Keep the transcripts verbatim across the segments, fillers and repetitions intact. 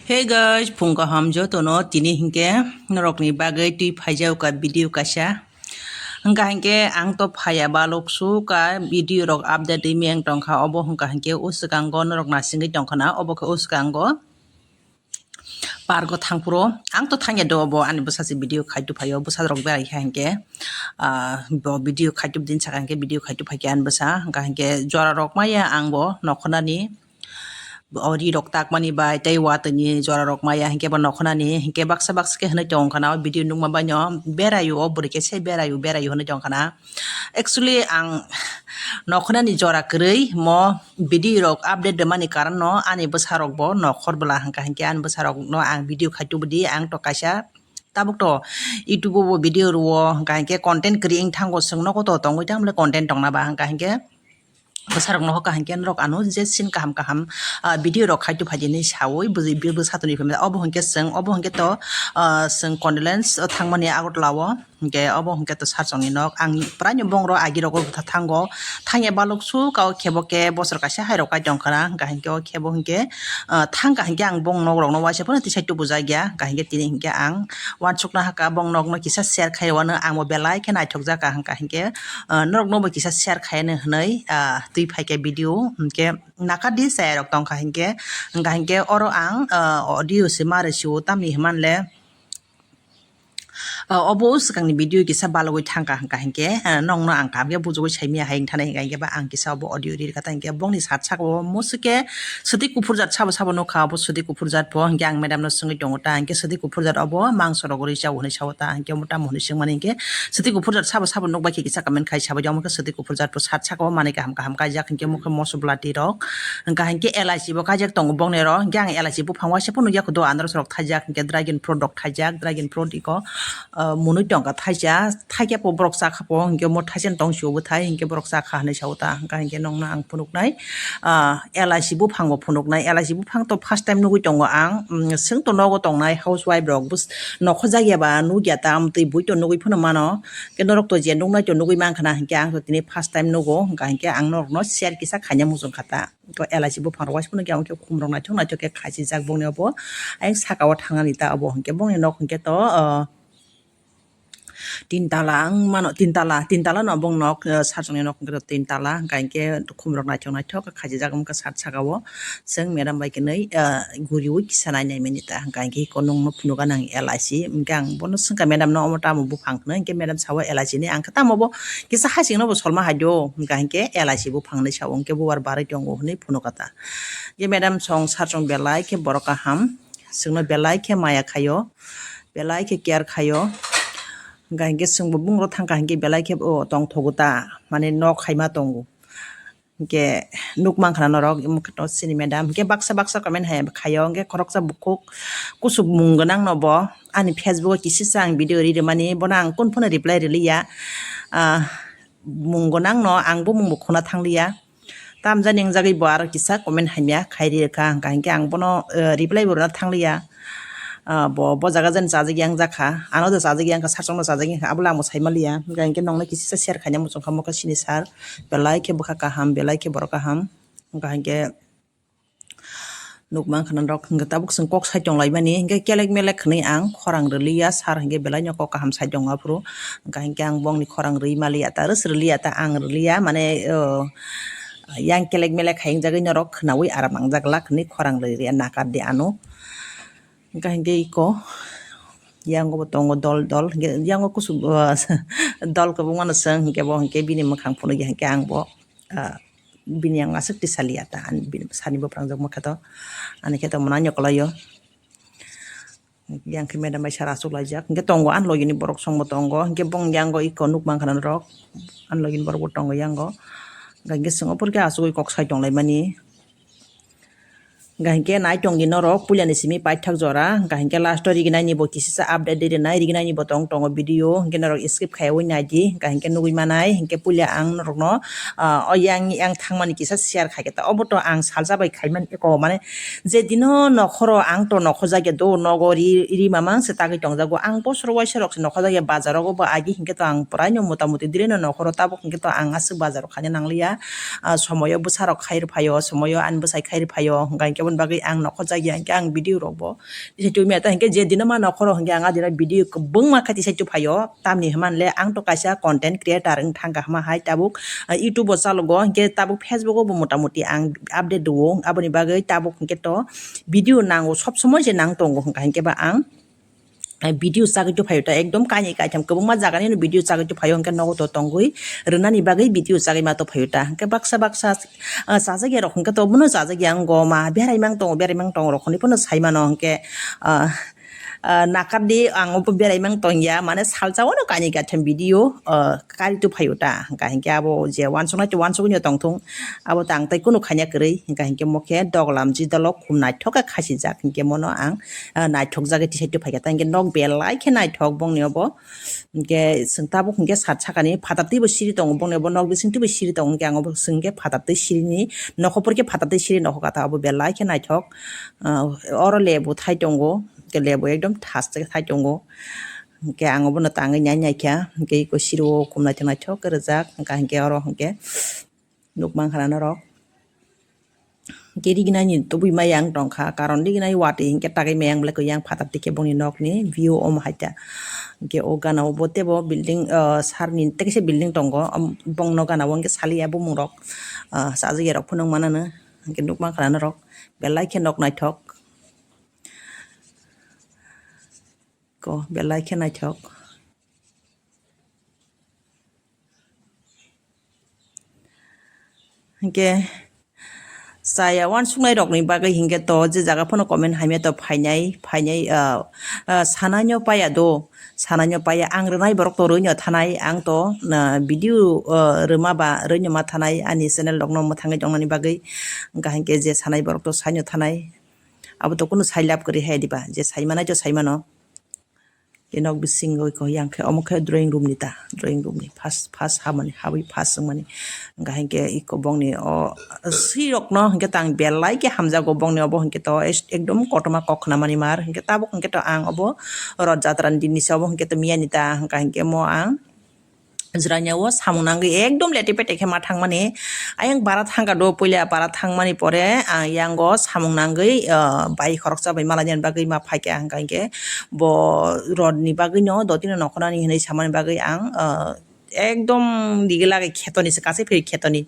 Hey guys, phung kaham jotono. Tini hinkhe norokni bagwi twi phaijao ka video kaisa. Hwnkha hinkhe ang to phaiya balok su ka video rok update ri meng tongkha, obo hwnkha hinkhe o swkango norok nasingwi tongkhana, obo khe o swkango park o thangphuru. Ang to thangya do, obo ani bwsa se video khai tuphaio, bwsa rok berai kha hinkhe, ah, bo video khai tup din saka hinkhe video khai tuphaikhe ani bwsa, hwnkha hinkhe jora rok maya ang bo nokhornani. O ri rok takmani bai tei watwini jora rok maya hinkhe bo nokhornani hinkhe baksa baksa khe hwnwi tongkha na, o video nukma bai no beraio, o bwrwi khe se beraio, beraio hwnwi tongkha na. Actually ang nokhornani jora kwrwi mo video rok update rwmani karon no ani bwsa rok bo nokhor bwla hwnkha hinkhe ani bwsa rok no ang video khai tubudi ang to kaisa tabuk to YouTube o bo video rwo hwnkha hinkhe content creating thango, chwng nogo to tongwi tamo le content tongna ba hwnkha hinkhe. Bwsarokno hoka hinkhe norok ano je sin kaham kaham, ah, video rok khai tuphaidi hinwi saui bwsatoni phai obo hinkhe chwng obo hinkhe to, ah, chwng condolence o thangmani Agartala o hinkhe obo hinkhe to Sarchongni nok ang praino bongro agi rogo thango thangya balok su kao khebo khe bosor kaisa hai rok kai tongkhana hwnkha hinkhe o khebo hinkhe, ah, thangkha hinkhe ang bong nok rokno waisa phano tisai tubujakya hwnkha hinkhe tini hinkhe ang wansukna hakha bong nokno kisa share khai wano ang bo belai khe naithokjakha hwnkha hinkhe, ah, norokno bo kisa share khaino hwnwi, ah, twi phaikhe video hinkhe nakadi chaya rok tongkha hinkhe, hwnkha hinkhe oro ang, ah, audio se ma rwsio tamni hwnmanle, ah, obo swkangni video kisa balogwi thangkha hwnkha hinkhe, ah, nokno ang kaham khe bujugwi saimaya hai wngthana hwnkha hinkhe ba ang kisa obo audio ri rwkha ta hinkhe bongni sat saka o musu khe swtwi kuphur jat sabo sabo nukha, obo swtwi kuphur jat bo hinkhe ang madam no swngwi tongo ta hinkhe swtwi kuphur jat obo mangso rok rwi chao hinwi sao ta hinkhe omo tamo hinwi swngmani hinkhe swtwi kuphur jat sabo sabo nukbai khe kisa comment khai sabai di, omo khe swtwi kuphur jat bo sat saka o manwi kaham kaham kaijak hinkhe omo khe moso bwlati rok, hwnkha hinkhe elaichi bo kaijak tongo bongni oro, hinkhe ang elaichi buphang waisa phano nukya kho do, andaros rok thaijak hinkhe dragon fruit rok thaijak, dragon fruit iko, ah, mwnwi tongkha thaisa, thaikhe bo borok chakha bo, hinkhe omo thaisani tong sio bwthai, hinkhe borok chakha hinwi sao ta, hwnkha hinkhe nokno ang phunuknai, ah, elaichi buphang bo phunuknai, elaichi buphang to first time nugwi tongo ang, mm, chwng to nogo tongnai housewife rok bus-, nokho jakya ba nukya ta, amtwi bui to nugwi phano mano. Khe norok to je nuknai to nugwi mankha na, hinkhe ang to tini first time nugo, hwnkha hinkhe ang norokno share kisa khaina muchung kha ta. To elaichi buphang rok waisa phano khe ang khe khum rok naithok naithok khe khachijak bongni obo. Ayang saka o thangnani ta obo hinkhe bongni nok hinkhe to, ah, tin tala ang mano, tin tala, tin tala no bong nok, ah, Sarchongni nok hinkhe to tin tala, hwnkha hinkhe khum rok naithok naithok khe khachijak wngkha sat saka o. Chwng madam bai kwnwi, ah, guriui kisa nai nai mani ta hwnkha hinkhe iko nokno phunukha nang elaichi hinkhe ang bono swngkha madam no omo tamo buphang hwnwi hinkhe madam sao elaichi ni ang khe tamo bo kisa hasing no bo solma hai do hwnkha hinkhe elaichi buphang hinwi sao hinkhe bo bar barwi tongo hinwi phunukha ta. Hinkhe madam song Sarchong belai khe borok kaham, chwngno belai khe maya khaio, belai khe care khaio, hwnkha hinkhe chwngbo bungro thangkha hinkhe belai khe o tongthogo ta, mane nok khaima tongo. Hinkhe nuk mankha na norok, omo khe to chini madam. Hinkhe baksa baksa comment hai khaio, hinkhe khoroksa bukhuk kuchuk mung gwnang no bo ani Facebook o kisisa ang video ri rwmani, bono ang kunu phano reply rwliya. Ah, mung gwnang no ang bo mung bo khuna thangliya. Tamjani wngjagwi bo aro kisa comment hamya khai ri rwkha, hwnkha hinkhe ang bono, eh, reply bo rwna thangliya. Ah, bo, bo jaga jani chajakya wngjakha, ano do chajakya wngkha, Sarchongno chajakya wngkha, abole ang bo saimaliya. Hwnkha hinkhe nokno kisisa share khaina muchungkha, omo khe chini sir belai khe bwkha kaham, belai khe borok kaham. Hwnkha hinkhe nuk mankha norok, hwnkhe tabuk chwng kok sai tonglaimani, hinkhe kelek melek hwnwi ang khorang rwliya, sir hinkhe belaino kok kaham sai tongo aphuru. Hwnkha hinkhe ang bongni khorang rwi maliya ta, rwsrwliya ta, ang rwliya, mane, o, yang kelek melek hai wngjagwi norok khwnaui aram nangjak glak hwnwi khorang rwi rwya nakar di ano. Hwnkha hinkhe iko yango bo tongo dol dol, hinkhe yango kusu, o, dol kwbangmano chwng hinkhe bo hinkhe bini mwkhang phunukya hinkhe ang bo, ah, bini yang aswk tisaliya ta, ani bini sani bwprangjak mokhe to, ani khe to mwnai nokolaio. Yang khe madam bai sara aswk laijak, hinkhe tongo ani logini borok songbo tongo, hinkhe bong yango iko nuk mankha norok, ani logini borok bo tongo yango, hinkhe chwng opor khe asugwi kok sai tonglaimani. Hinkhe nai tongdi norok, puilani simi paithak jora, hinkhe last o riginaini bo kisisa update rinai, riginaini bo tong tongo video, hinkhe norok skip khaiwi naidi, hinkhe nugwi manai, hinkhe puila ang norokno, ah, o yang, yang thangmani kisa share khaikhe ta, obo to ang salsa bai khaimani eko, mane je dino nokhoro ang to nokho jakya do, nogo ri, ri mamang se tagwi tongjago, ang bosor waisa rok se nokho jakya, bazar rogo bo agi hinkhe to ang praino mota moti dirino nokhoro, tabuk hinkhe to ang aswk bazar o khaina nangliya, ah, somoyo bwsarok khai rwphaio, somoyo ani bwsai khai rwphaio, hinkhe Aboni bagwi ang nokhorjak ya, hinkhe ang video rokbo tisai tubumya ta, hinkhe je dino ma nokhoro hinkhe ang a dino video kwbangma khe tisai tubuphaio. Tamni hwnba le ang to kaisa content creator wng thangkha hwnba hai tabuk, ah, YouTube o chalogo, hinkhe tabuk Facebook o bo motamoti ang update rwo, aboni bagwi tabuk hinkhe to video nango, sob somoi je nang tongo hwnka hinkhe ba ang, eh, video chagwi tubuphaio ta, ekdom kainwi kaitham kwbangma jaga nino video chagwi tubuphaio, hinkhe nogo to tongwi rwnani bagwi video chagwi ma tubuphaio ta. Hinkhe baksa baksa, ah, chajak ya rok hinkhe to bono chajak ya, ang goma berai mang tongo, berai mang tongo rok hinwi phano sai mano hinkhe, ah, ah, nakardi ang obo berai mang tongya, mane salsa o no kainwi kaitham video, ah, kari tubuphaio ta, hwnka hinkhe abo je uansuknai to uansugwino tongthung, abo tang tei kunu khaina kwrwi, hwnka hinkhe mo khe doglam jidolo khum naithok khe khasijak, hinkhe mono ang, ah, naithok jagwi tisai tubuphaikha, ta hinkhe nok belai khe naithok bongni obo, hinkhe chwng tabuk hinkhe sat sakani phatar twibo siri tongo, bongni obo nok bising twibo siri tongo, hinkhe ang obo chwng hinkhe phatar twi sirini nokho porikhe phatar twi siri nokho kha ta, obo belai khe naithok, ah, oro lebu thai tongo, hinkhe lebu ekdom thaste thai tongo. Hinkhe ang obono tangwi nai naikha, hinkhe iko siro khum naithok naithok khe rwjak, hwnka hinkhe oro hinkhe nuk mankha na norok. Hinkhe riginani tubui ma yang tongkha, karon riginai watwi hinkhe tagwi ma yang belai khe yang phatar tikhe bongni nokni view omo hai ta. Hinkhe o gana o bo teibo building, ah, sarni tekisa building tongo, bongno gana o hinkhe saliya bumungrok, ah, chajak ya rok phunuk manano, hinkhe nuk mankha na norok belai khe nok naithok. Ko belai khe naithok. Hinkhe chaya uansuknai rokni bagwi hinkhe to je jaga phano comment hamya to phainai, phainai, ah, ah, sanaino paya do, sanaino paya, ang rwnai borok to rwino thanai, ang to, ah, video, ah, rwma ba rwino ma thanai ani channel rokno mwthangwi tongnani bagwi, hwnka hinkhe je sanai borok to saino thanai. Abo to kunu sai lab kwrwi hai diba, je sai manai to sai mano. Khe nok bisingo iko yang khe omo khe drawing room ni ta, drawing room ni first, first habmani, habwi first wngmani. Hwnka hinkhe iko bongni o swi rokno hinkhe tang belai khe hamjago bongni obo hinkhe to es-, ekdom kotorma kok khna mani mar hinkhe tabuk hinkhe to ang obo Roth Jatra ni din ni se obo hinkhe to miyani ta hwnka hinkhe mo ang Jwraini o samung nangwi ekdom lete pete khe ma thangmani. Ayang bara thangkha do, puila bara thangmani pore, ah, yango samung nangwi, ah, bai khoroksa bai malainani bagwi ma phaikha, hwnka hinkhe bo rodni bagwino dotino nokhornani hinwi samani bagwi ang, ah, ekdom ligi lagi khetoni se, kasai phiri khetoni,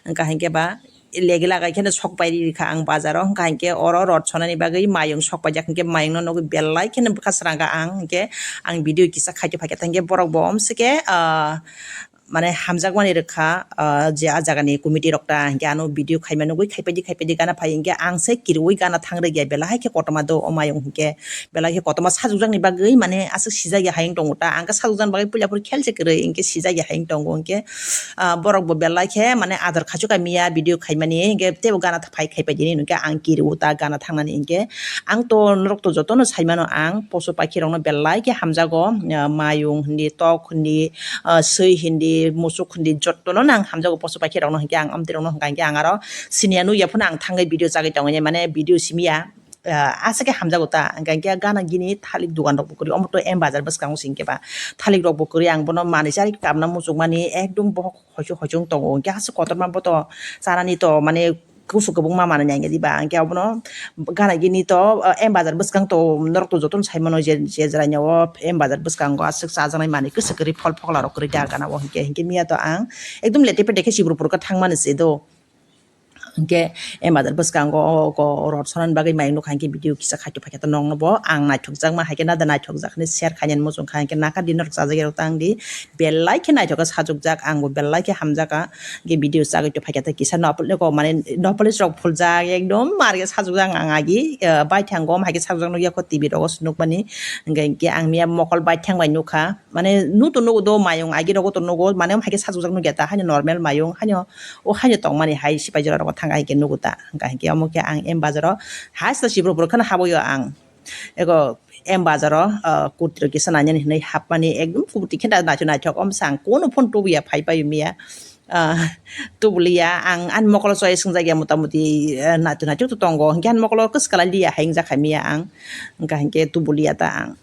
hwnka hinkhe ba legi lagai kheno sok pai rikha ang bazaro, hwnka hinkhe oro rot sonani bagwi mayung sok paijak hinkhe mayungno nugwi belai kheno bwkha srangkha ang, hinkhe ang video kisa khaito phaikha, hinkhe borok bo omsike, ah, mane hamjakmani rwkha, ah, je ah jagani committee rok ta, hinkhe ano video khaima nugwi khaipaidi khaipaidi gana phai, hinkhe ang se kiriui gana thang rwgya belai khe kotorma do o mayung hinkhe. Belai khe kotorma sajokjakni bagwi mane aswk sijak ya hayung tongo ta, ang khe sajokjakni bagwi puila phuru khel se kwrwi, hinkhe sijak ya hayung tongo, hinkhe, ah, borok bo belai khe mane ador khaichuk kha miya video khaimani, hinkhe teibo gana phai khaipai dini, hinkhe ang kiriwo ta gana thangnani, hinkhe ang to norok to jotono saimano, ang posu pakhirokno belai khe hamjago, ah, mayung hindi, tok hindi, ah, swi hindi, musuk hindi, jotono no ang hamjago posu pakhirokno, hinkhe ang amtwirokno hwnka hinkhe ang aro siniya nukya phano ang thangwi video chagwi tongwi mane video simiya. Ah, aswk khe hamjago ta, hwnka hinkhe gana gini thalik dogan rok bo kwrwi, omo to M bazar bwskango se hinkhe ba thalik rok bo kwrwi, ang bono manwi chari kamna muchungmani ekdom bohok hoichuk hoichuk wng tongo, hinkhe aswk kotorma bo to chanani to mane kusu kwbangma manwi nangya diba, hinkhe obono gana gini to, ah, M bazar bwskang to norok to jotono saimano je, je jwraini o M bazar bwskango aswk chajaknai manwi kwswk kwrwi phol phokla rok kwrwi da gana o hinkhe, hinkhe miya to ang ekdom lete pete khe Chibrapur khe thangmani se do. Hinkhe M bazar bwskango o, o rot sonani bagwi mayung nukha, hinkhe video kisa khaito phaikha to nokno bo ang naithokjakma, haikhe nada naithokjak hinwi share khainani muchungkha, hinkhe naka dinner chajakya rok tangdi belai khe naithok khe sajokjak, ang bo belai khe hamjakha, hinkhe video chagwi to phaikha tei kisa nopolish rok mane nopolish rok phuljak ekdom mar khe sajokjak ang agi, eh, baithang gom haikhe sajokjak nukya kho T V rogo se nukmani, hinkhe, hinkhe ang miya mokol baithang bai nukha. Mane nuto nugo do mayung agi rogo to nugo, mane omo hai khe sajokjak nukya ta, haino normal mayung, haino o haino tongmani hai sipai jora rogo thangkha hai khe nugo ta, hwnka hinkhe omo khe ang M bazaro haste Chibrapur kheno habwi o ang. Ego M bazaro, ah, kurti rok kisa nainani hinwi hapmani ekdom kurti khe naithok naithok, omo se ang kunu phone tubuya phai pai miya. Ah, tubuliya ang ani mokolo choi swngjak ya motamoti, ah, naithok naithok to tongo, hinkhe ani mokolo kwswk kwlai liya hai wngjak hai miya ang, hwnka hinkhe tubuliya ta ang.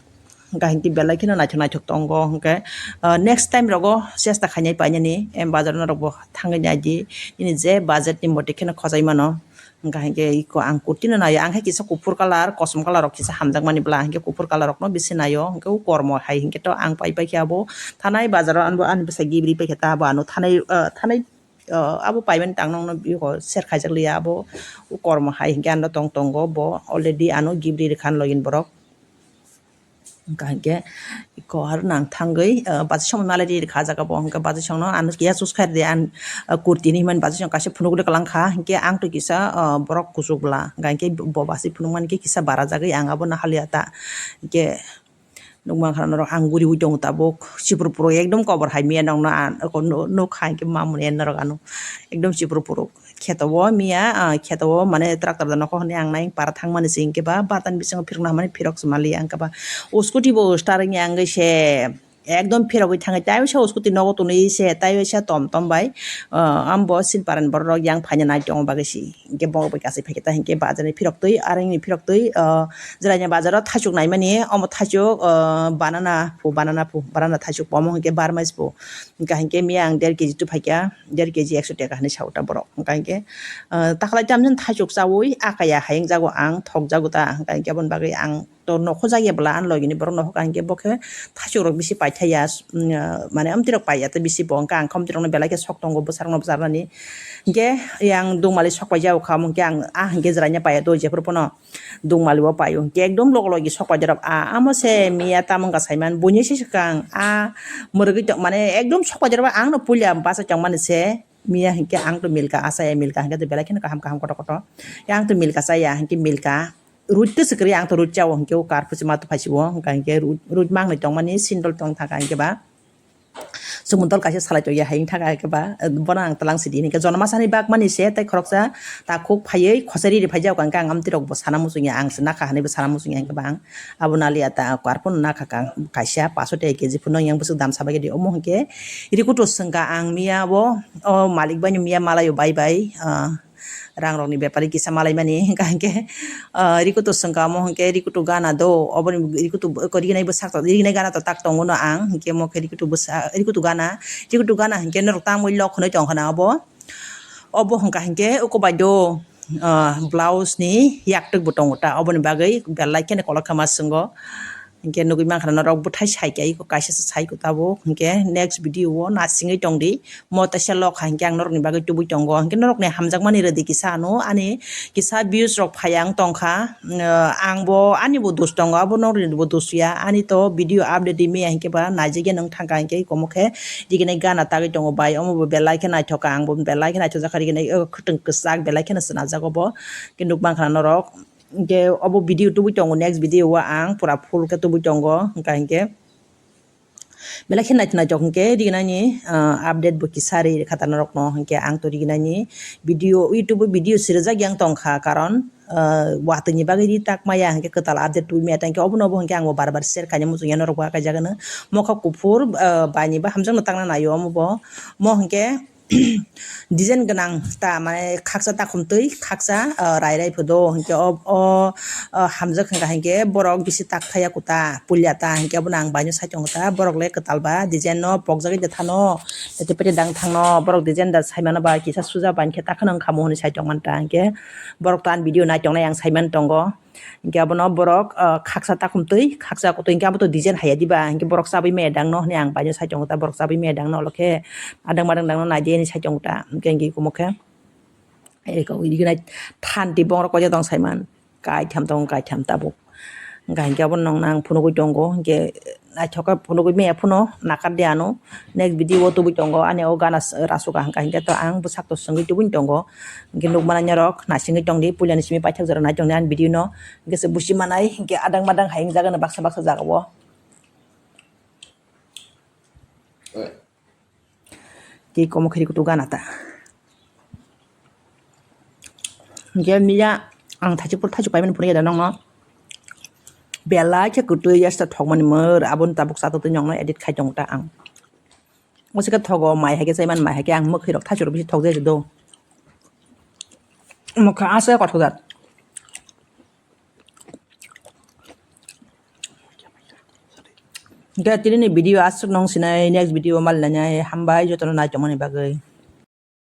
Hwnka hinkhe belai kheno naithok naithok tongo, hwnkhe, ah, next time rogo chesta khainai painani, em, bazar norokbo thangwi naidi, nini je budget ni motwi kheno khojai mano, Hingka hinkhe iko ang kurti no naio, ang khe kisa kuphur colour, kosom colour rok kisa hamjakmani bwla, hinkhe kuphur colour rokno bisi naio, hinkhe o kormo hai hinkhe to ang pai paikhe abo thanai bazaro, ani bwsai gibri paikhe ta abo ano thanai, ah, thanai, ah, abo paimani tang nokno iko share khaijak liya abo o kormo hai hinkhe ano tong tongo bo already ano gibri rwkha ani logi ni borok. Hingka hinkhe iko aro nang thangwi, ah, bachai songno nalai ri rwkha ah jaga bo, hingkhe bachai songno ano keha choose khairdi ang, ah, kurti hinwi himani bachai song kaisa phunuk rwkha langkha, hinkhe ang twi kisa, ah, borok kuchuk bwla, hingka hinkhe bo bachai phunukmani khe kisa bara jagwi ang abo nahaliya ta, hinkhe nukmankha norok ang guriwi tongo tabuk, chipru puru ekdom kobor hai miya nokno ang nukha hinkhe mamoni norok ano ekdom chipru puru. Kheto o miya, ah, kheto o mane tractor da nokho hwnwi ang nai para thangmani se hinkhe ba batan bisingo phirokna hwnmani phirok se mali ang khe ba. O scooty bo starting ya wngwi se ekdom phirogwi thangwi tai waisa o scooty nogo tonwi se tai waisa tom tom bai, ah, ambo silparan borok yang phaina nai tongo bagwi se hinkhe borok bai kasai phaikhe ta hinkhe bazar ni phirok twi areng ni phirok twi, ah, jwraini bazaro thaichuk naimani omo thaichuk, ah, banana phu banana phu banana thaichuk omo hinkhe barmais phu hinkha hinkhe miya ang der kg twi phaikha. Der kg ekso taka hinwi sao ta borok. Hingka hinkhe, ah, takhlai tamjani thaichuk chaui akaya hai wngjago ang, thokjago ta. Hingka hinkhe aboni bagwi ang to nokho jakya bwla ani logi ni borok nokho ka hinkhe bo khe thaichuk rok bisi paithaya, mm, ah, mane amtwi rok paiya tei bisi bo hingka ang khe amtwi rok no belai khe sok tongo bwsarok no bwcharnani. Hinkhe yang dungmali sok paijak kha hinkhe ang ah hinkhe jwraina paiya to jephuru phano dungmali o paio hinkhe ekdom logi logi sok paijak rok ah amo se miya tamo wngkha saiman buini se swkang ah mwrwgwi tong mane ekdom sok paijak rok ang no puila bachai tongmani se. Miya hinkhe ang to milka achaya, milka hinkhe to belai kheno kaham kaham kotor kotor. Yang to milka chaya hinkhe milka rut twi se kwrwi, ang to rut chao hinkhe o kar pusi ma to phaisio, hingka hinkhe rut, rut mangni tongmani sindol tong thaka hinkhe ba. Chwng dol kaisa salai tongya hai wngthaka hinkhe ba, bono ang twlang sidi hinkhe jono masani bak mani se tei khoroksa takhuk phaiwi khosari ri phaijak hinkhe ang amtwi rok bo sana muchungya, ang se nakha hinwi bo sana muchungya hinkhe ba ang. Abo naliya ta kar phano nakha kang kaisa paso tei kg phano yang bwswk dam sabai di omo hinkhe rikutu swngkha ang miya bo o malik bai no miya malayo bai bai, ah, rang rok ni bepari kisa malai mani hinkha hinkhe, ah, rikutu swngkha omo hinkhe rikutu gana do oboni rikutu riginai bwsak riginai gana to tak tongo no ang hinkhe omo khe rikutu bwsa rikutu gana rikutu gana hinkhe norok tamwi lok hinwi tongkha na obo. Obo hwnka hinkhe uko bai do, ah, blouse ni yaktwk bo tongo ta, oboni bagwi belai kheno kolok khe ma swngo. Hinkhe nugui mankha norok bwthai sai khe iko kaisa se sai kho tabuk. Hinkhe next video o nasingwi tongdi. Mo teisa lok hai hinkhe ang norokni bagwi tubui tongo. Hinkhe norokni hamjakmani rwdi kisa ano ani kisa views rok phai ang tongkha. Ah, ang bo ani bo dos tongo, abo norokni bo dos ya. Ani to video update di maya hinkhe ba naijak ya nung thangkha hinkhe iko mokhe. Riginai gana tagwi tongo bai, omo bo belai khe naithok kha, ang bo belai khe naithok jak kha, riginai, o, khwtwng kwchak belai kheno swnajak obo. Khe nukmankha norok, hinkhe obo video tubui tongo, next video o ang pura full khe tubui tongo, hwnka hinkhe belai khe naithok naithok hinkhe riginani, ah, update bo kisa ri kha ta norokno, hinkhe ang to riginani video, YouTube o video sirijak yang tongkha, karon ah, watwi ni bagwi ri tak maya hinkhe kwtal update tubui maya tangkhe obono obo hinkhe ang bo bar bar share khaina muchungya norok bo akai jagano. Mokha kuphur, ah, bai ni bo hamjakno tangna naio omo bo. Mo hinkhe design gwnang ta mane khaksa takhumtwi khaksa, ah, rai rai phodo hinkhe o, o, ah, hamjak hinkha hinkhe borok bisi tak thaya kuta puilya ta hinkhe obono ang baino sai tongo ta borok le kwtal ba design no pokjagwi de thano. Tete pete dang thangno borok design da saimano ba kisa suja bai khe takhwno wngkha mo hinwi sai tongmani ta hinkhe. Borok to ani video nai tongnai ang saiman tongo. Hinkhe abono borok, ah, khaksa takhum twi, khaksa kotwi hinkhe abo to design haiya diba, hinkhe borok chabwi maya dangno hinwi ang baino sai tongo ta, borok chabwi maya dangno olokhe adang madang dangno naidi hinwi sai tongo ta, hinkhe hinkhe iko mokhe. Eko idigenai thanti bongrok koiya tong saiman, kaitham tongo, kaitham tabuk. Hinkhe abono nokna ang phunugwi tongo, hinkhe naithok khe phunugwi maya phano nakar di ano. Next video o tubui tongo ani o gana s-, rasuka hwnka hinkhe to ang bwsak to swngwi tubui tongo. Hinkhe nukmani norok naisingwi tongdi puilani simi paithak jora nai tongdi ani video no. Hinkhe se busi manai hinkhe adang madang hai wngjago no baksa baksa jaga o. Tei komo khe rikutu gana ta. Hinkhe miya ang thaichuk phuru thaichuk paimani phunukya da nokno. Belai khe kwtwi yasta thokmani mwr aboni tabuk chatotwi nokno edit khai tongo ta ang. Mwswkhe thogo mai hai khe chaimani mai hai khe ang mwkhwirok thaichuk rok bisi thokjai do. Mwkhwrang aswk kothok jak. Hinkhe tini ni video aswk nung sinai next video mal nai hambai jotono nai tongmani bagwi.